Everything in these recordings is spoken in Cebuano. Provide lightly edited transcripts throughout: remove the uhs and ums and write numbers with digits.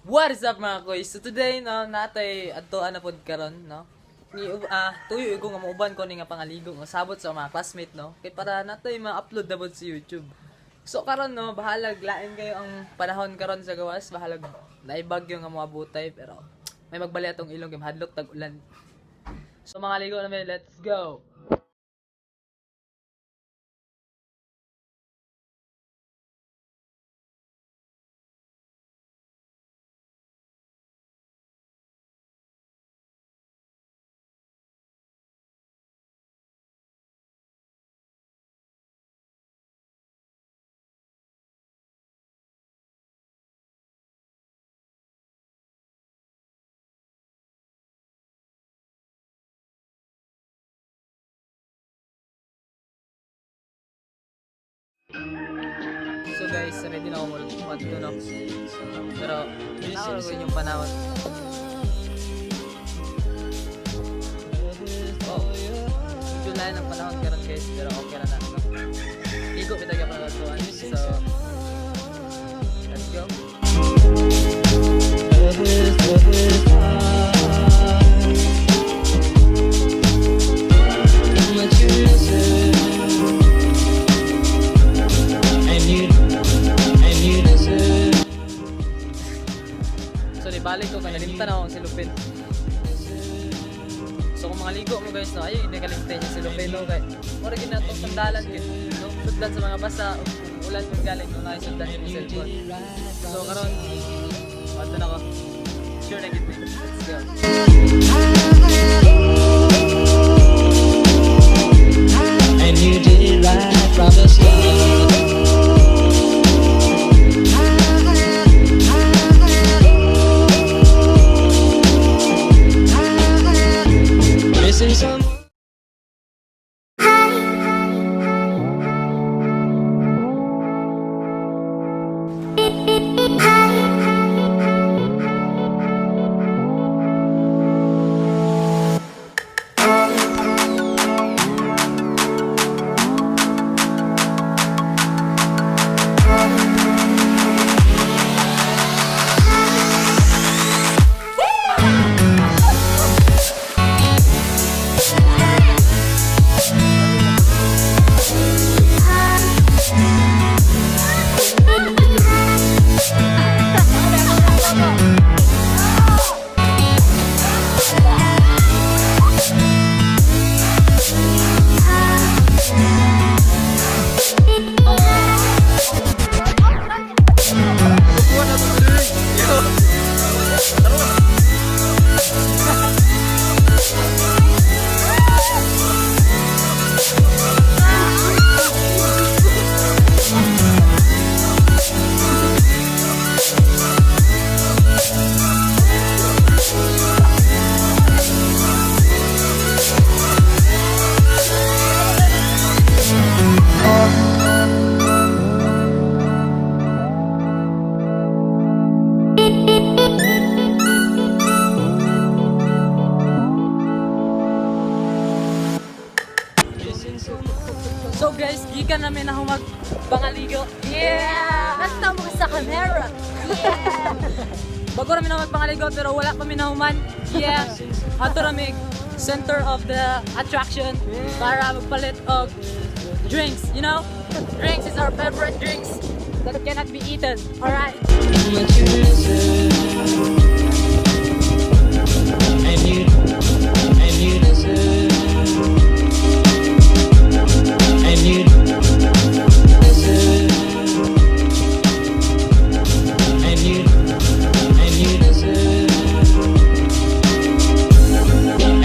What is up, mga koy? So today, no, natay adtoan na pod karon, no. Ni tuyo ko nga mauban ko ni nga pangaligo nga sabot sa mga classmate, no. Kay para natay ma-upload na pod sa YouTube. So karon, no, bahalag lain kayo ang panahon karon sa gawas, bahalag naibagyo nga moabutay, pero may magbali atong ilong kay mahadlok tag ulan. So mga ligo na may, let's go. So guys, ready na ako mag no. Pero busy yung panahon. Oh, medyo lain ang panahon karon, guys, pero okay na na. No? Ligo kita ka pa. So, let's go. And you listen. So, di balik ko, kaya nalimtan ako ang silupin. So, kung mga ligo mo, guys, no, ay, hindi kalimtan yung silupin, no, kay, mura gid na itong sandalan, gid, no, sudlan sa mga basa, o kung ulan kung galing, no, na sundan yung cellphone. So, karon, ato na ko. Sure na gid, let's go. And you did right from the start. Missing someone. So guys, gikan namin ako magpangaligo. Yeah! Nasta mo ka sa camera. Yeah! Bago namin ako magpangaligo pero wala pa mi nahuman. Yeah! Ato rami center of the attraction para magpalit og drinks. Drinks is our favorite drinks that cannot be eaten. Alright. But you listen. And you listen. And you listen. And you listen.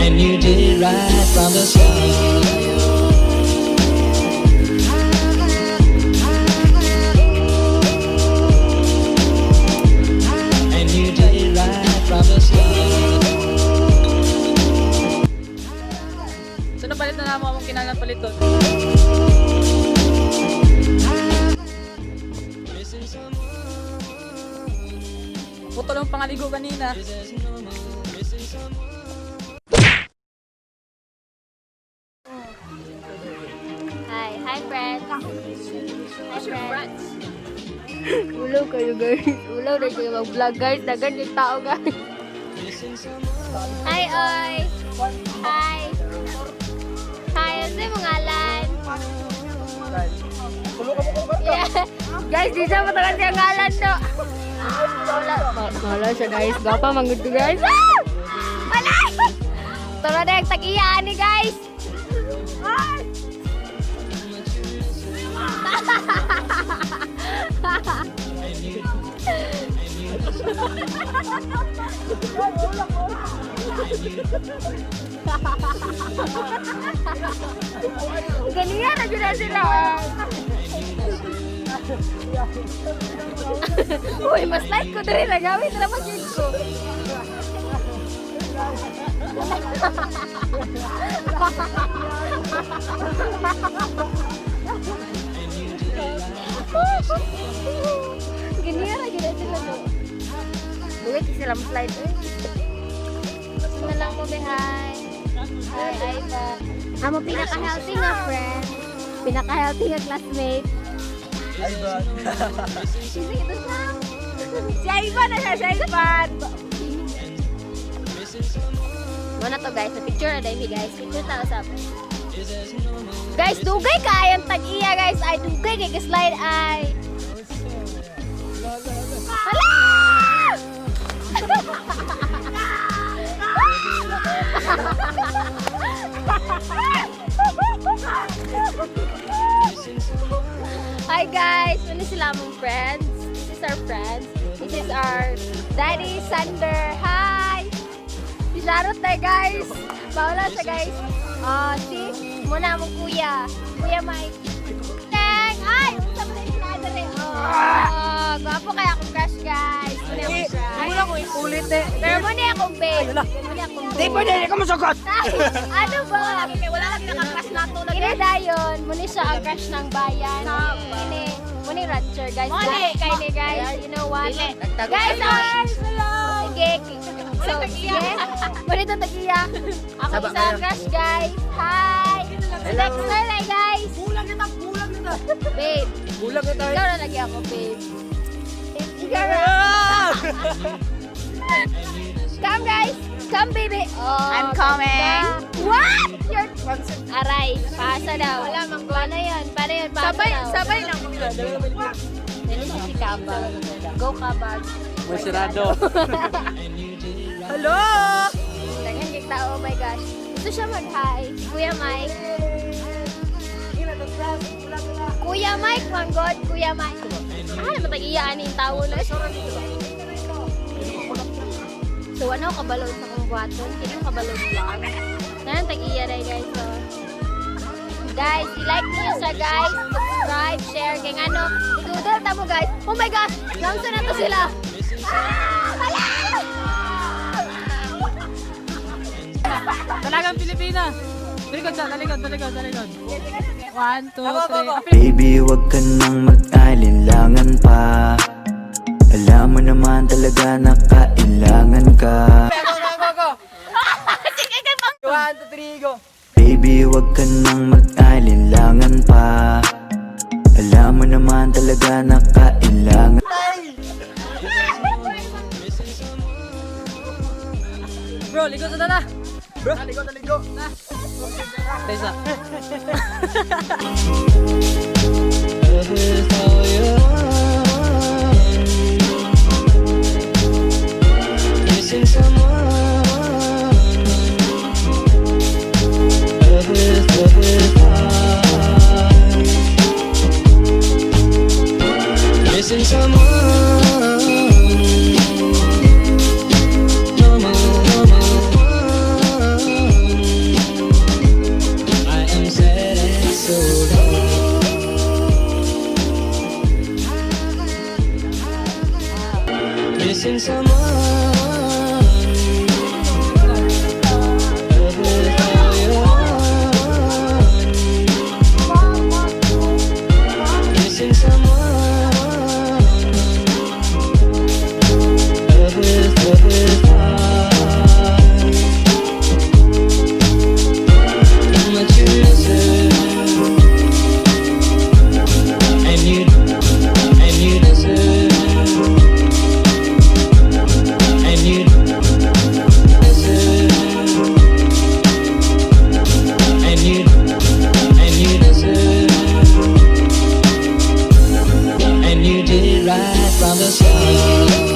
And you did right from the start. And you did right from the start. So napalit na namo among kinahanglan paliton. Missing someone Putol ang pangaligo kanina. is as normal. Missing someone. Hi, hi friends. Hi friends. Ulo kayo. guys. Ulaw na siya mag-vlog, guys. Dagan yung tao, guys. Hi, oy. Hi. Hi, ano yung ngalan? Yeah. Guys, di siya matagal siya ngalan to. Wala. Wala siya, guys. Gapa, manggod ko, guys. Ah! Wala! Tara na yung tag-iya ni guys. Ganiyan na dyan na sila. Uy, mas like ko diri na gawin na naman yun ko. Ganiyan na dyan na sila do. Duwi kasi sila slide eh. Gusto na lang mo, be, hi. Hi, Aiva. Amo pinaka-healthy nga friend. Pinaka-healthy nga classmate. Ivan. Sino ito siya? Si Ivan na siya, si Ivan. Muna to, guys, sa picture na dahil, guys. Picture tayo sa. Guys, dugay kay ang tag-iya, guys. Ay, dugay kay slide ay. Hala! Hi guys! Muna sila among friends. This is our friends. This is our daddy, Sander. Hi! Si Charot na, guys. Paula siya, guys. Oh, si muna among kuya. Kuya Mike. Teng! Ay! Unsa pa na sila dere? Oh, gwapo kaya akong crush, guys. Muna akong crush. Wala ko ipulit eh. Pero muna akong babe. Muna akong babe. Di pwede, di ka musugot! Ay, ano ba? Wala lang naka-crush na to. Ini dayon, muni siya ang crush ng bayan. Ini, muni rancher, guys. Muni. Kay ni guys, you know what? Guys, oh! Sige. So, sige. Muni to tagiya. Ako isa ang crush, guys. Hi! Next na lang, guys. Kulang na ta, kulang na ta. Babe, Kulang na tayo. ikaw na lagi ako, babe. Ikaw na. Come, guys. Come, baby. Oh, I'm coming. ganda. What? You're. Aray, pasa daw. Wala, mang paano yun? Paano yun? Pasa Sabay, daw. sabay lang. Yan siya si Kabag. Go, Kabag. May sirado. Hello! Daghan kay tao, oh my gosh. Gusto siya mag-hi. Si Kuya Mike. Kuya Mike, manggod. Kuya Mike. Ah, naman tag-iyaan yung tao na. So, ano kabalo sa kong buhaton? Kini yung kabalo vlog. Nanang tag-iya rin, guys. So, guys, i-like niyo siya, guys. Subscribe, share, kay ano. Idudol ta mo, guys. Oh my gosh! Lamsa na to sila. Ah! Hala! Talagang Pilipina! Talikod siya, talikod, talikod, talikod. One, two, three. Baby, wag ka nang mag-alinlangan pa. Alam mo naman talaga na kailangan ka. Go, go, go, go! One, two, three, go! Baby, wag ka nang mag-alinlangan pa. Alam mo naman talaga na kailangan Bro, ligo sa tala! Bro, ligo, ligo! Na! Tesa. With all your heart. Missing someone. Love with heart. Missing someone. Normal, normal one. I am sad and so alone. Missing someone. Love with all your heart. Missing someone. Love with heart. How much you miss it. And you miss it. From the start.